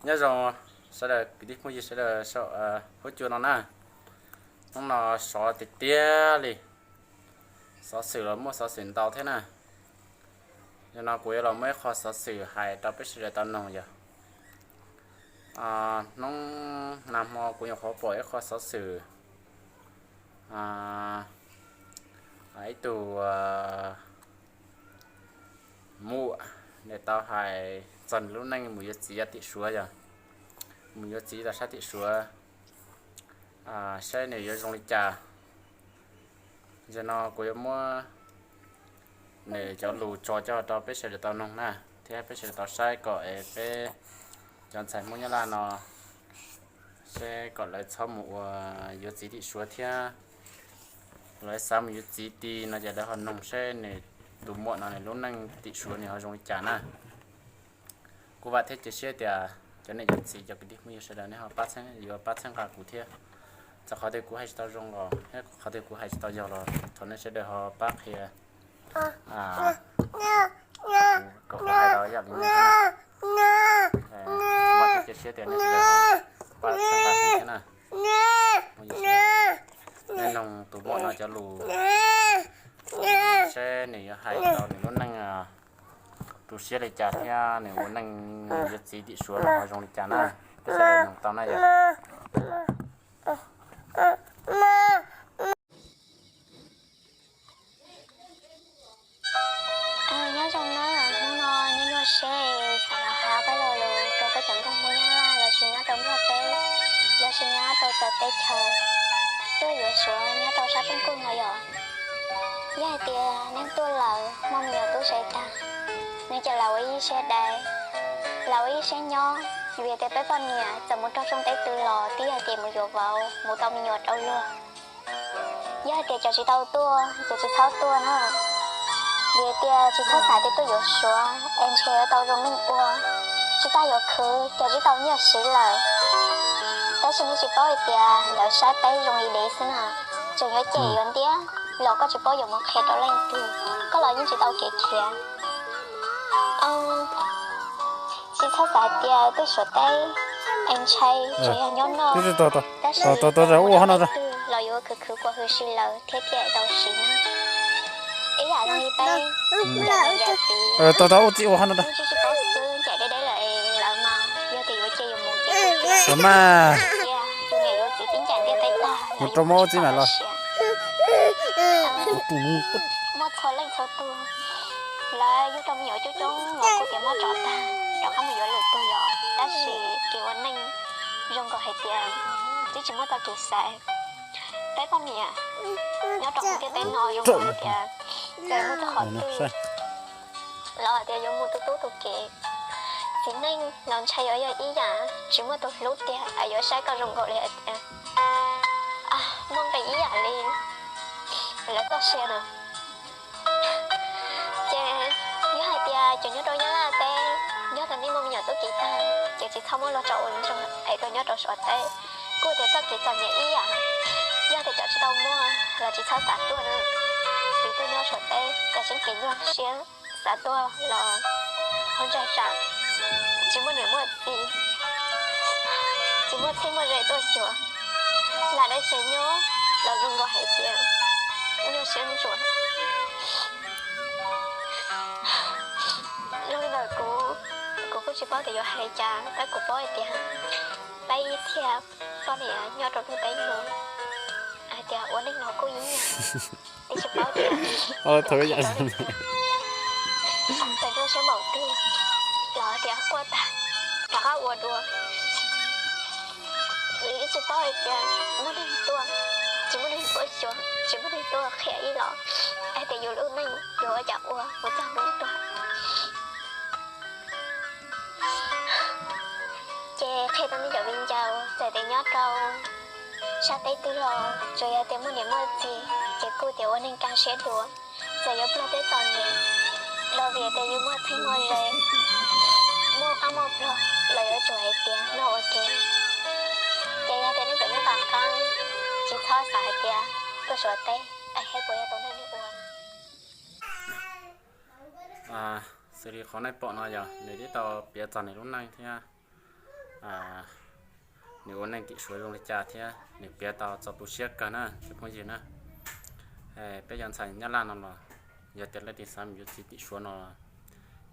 Nyob zoo sawv daws kwv tij phooj ywg sawv daws saum huab cua no na. Hnub no sov tiag tiag li, xov xwm los muaj xov xwm ntau thiab na. Yog no kuv yuav los muaj ib qho xov xwm hais rau peb sawv daws tau noog yog, hnub nag hmo kuv nyuam qhuav pom ib qho xov xwm, ib tug muam nws tau hais txog nws lub neej mus yuav txiv tim Suav yog, mus yuav txiv rau sab tim Suav, saib nws yuav zoo li cas. Yog no kuv yuav muab nws cov lus tso coj rau peb sawv daws tau noog na, thiab peb sawv daws tau saib kom es peb cov ntxhais Hmoob Nyab Laj no seb kom lawv txhob mus ua yuav txiv tim Suav thiab, lawv xav mus yuav txiv ti no ces lawv ho noog seb nws tus muam no nws lub neej tim Suav nws ho zoo li cas na. Kuv vam thiab cia siab tias cov niam cov txiv cov kwv tij phooj ywg sawv daws nej ho pab txhawb, yuav pab txhawb nqa kuv thiab. Txawm qhov twg kuv hais tsis tau zoo los thiab qhov twg kuv hais tsis tau yog los thov nej sawv daws ho pab qhia kom hais tau yam li no. Kuv vam thiab cia siab tias nej sawv daws pab txhawb nqa kuv thiab na. Nej noog tus muam no cov lus seb nws yuav hais tau nws lub neej tu siab li cas thiab nws ua neej yuav txiv tim Suav los ho zoo li cas na. Peb sawv daws noog tau na yom. Nyob zoo na, hnub no nyob nyuaj siab xav los hais peb lo lus rau peb cov nkauj Hmoob Nyab Laj los sis nyob rau Nplog teb, los sis nyob rau txawv teb chaws, tuaj yuav Suav nyob rau sab rooj kuj no yom. Yog hais tias neeg tuaj lawm muaj me nyuam tub se tag, nws ces lam ua ib siab dai, lam ua ib siab nyob, vim tias peb poj niam txawm mus raug rooj teb twg los twb yog tias mus yuav vauv mus tau me nyuam rau luag. Yog hais tias cov tsis tau tuaj ces tsis txhob tuaj na, vim tias tsis txhob xav tias tuaj yuav Suav es ntshe yuav tau zoo neej ua, tsis tas yuav khwv ces tsis tau nyiaj siv lawm. Tab sis nej tsis paub hais tias lawv saib peb zoo li dev xwb na, tseem yuav cem yuav ntiab los koj tsis paub yuav mus qhia rau leej twg, koj los yeej tsis tau kev khiav. Tsis txhob xav hais tias tuaj Suav teb es ntshai tsuas yog nyob noj, tab sis ua leej twg los yuav khwv khwv kua hwm si lawm thiab thiaj tau siv na. Ib yam zoo li peb, tsis tsis paub xwb, ncaim deb deb lawm es lawv mas yog tias yuav cia yuav mus ces tus niam yuav txiv tib ncaim ntiaj teb tag, mus rau mab ua txiv mam los. Muaj txhua leej txhua tus, lawv yug tau me nyuam coob coob los kuj tias muab tso tag rov qab mus yuav lwm tus yom, tab sis kev ua neej zoo nkaus hais tias twb tsis muaj txoj kev xaiv. Peb poj niam nyob rau ntiaj teb no zoo nkaus hais tias txawm muaj txoj qhov twg los tias yuav mus tu tub tu kiv, txiv neej los ntshai yuav yog ib yam, tsis muaj tus hlub tiag es yuav saib koj zoo nkaus li hais tias muaj nqis ib yam li lawv txoj sia na. Ces yog hais tias cov nyob rau Nyab Laj teb, yog tias nej muaj me nyuam tub kiv tag ces tsis txhob muab los tso ua zoo es tuaj nyob rau Suav teb, kuj tias txoj kev txom nyem ib yam. Yog tias cov tsis tau muaj los tsis txhob xav tuaj na, vim tuaj nyob Suav teb ces sib kev nyuaj siab, xav tuaj los ho ntshai tsam tsis muaj niam muaj txiv, tsis muaj txheeb muaj ze tuaj xyuas, lam dab tsi nyob los zoo nkaus hais tias nyuaj siab ntsuas. Zoo li ntawd kuv, kuv kuj tsis paub tias yuav hais li cas, tab kuv paub hais tias peb ib txhia poj niam nyob rau lub teb no hais tias ua neej no kuj ib yam, twb tsis paub tias thaum ib yam txawm nyuaj siab npaum twg los tias quaj tag rov qab ua dua. Twb tsis paub hais tias muaj neeg tuaj, tsis muaj neeg tuaj xyuas, tsis muaj neeg tuaj qhia ib los hais tias yus lub neej yuav ua cas ua mus txog hnub tuag. Ces qhia rau nej cov viv ncaus, txawm tias nyob rau sab teb twg los tsuas yog tias muaj niam muaj txiv ces kuj tias ua neeg kaj siab dua. Txawm yuav pluag thiab txom nyem los vim tias yus muaj txheeb muaj ze, muaj qab muaj plog los yuav tsum hais tias noj ua ke. Ces yog tias nej cov nyob tom qab tsis txhob xav hais tias tuaj Suav teb es puas yog tus neeg nej ua. Xws li qhov nej pom no yog nws twb tau piav txog nws lub neej thiab nws ua neej tim Suav zoo li cas thiab nws piav tau txaus tu siab kawg na cov phooj ywg na. Peb cov ntxhais Nyab Laj no los yog tias leej twg xav mus yuav txiv tim Suav no los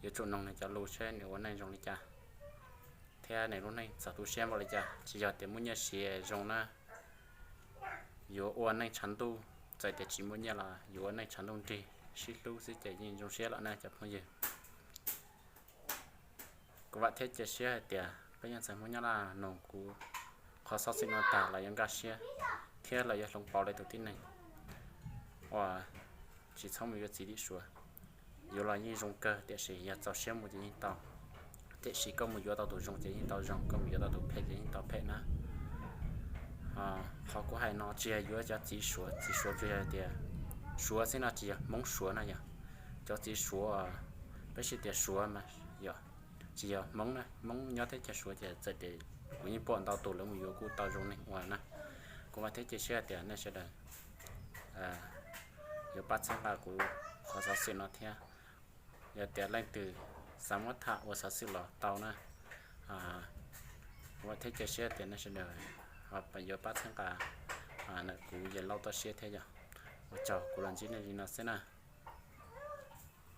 yuav tsum noog nws cov lus seb nws ua neej zoo li cas thiab nws lub neej txaus tu siab npaum li cas. Tsis yog tias muaj nyiaj siv zoo na, yuav ua neej tshav ntuj, txawm tias tsis muaj nyiaj los yuav ua neej tshav ntuj nrig sib hlub xwb ces yeej zoo siab lawm na cov phooj ywg. Kuv vam thiab cia siab hais tias peb cov ntxhais Hmoob Nyab Laj nug kuv qhov xov xwm no tag los yuav nkag siab thiab los yuav hloov pauv li tus tib neeg uas tsis txhob mus yuav txiv tim Suav. Yuav los yeej zoo kawg tiam sis yog txaus siab mus ces yeej tau. Tiam sis koj mus yuav tau tus zoo ces yeej tau zoo, koj mus yuav tau tus phem ces yeej tau phem na. Qhov kuv hais no tsis yog yuav cov txiv Suav, txiv Suav tsuas yog tias Suav xwb no, tsis yog Hmoob Suav no yog cov txiv Suav, peb siv tias Suav mas yog, tsis yog Hmoob na. Hmoob nyob teb chaws Suav ces txawm tias kuv yeej pom ntau tus lawv mus yuav kuj tau zoo neeg ua na. Kuv vam thiab cia siab tias nej sawv daws yuav pab txhawb nqa kuv qhov xov xwm no thiab. Yog tias leej twg xav muab tham ua xov xwm los tau na. Kuv vam thiab cia siab tias nej sawv daws yuav pab txhawb nqa kuv Yawg Lauj toj siab thiab yog. Ua tsaug, kuv los ntsib nej li no xwb na.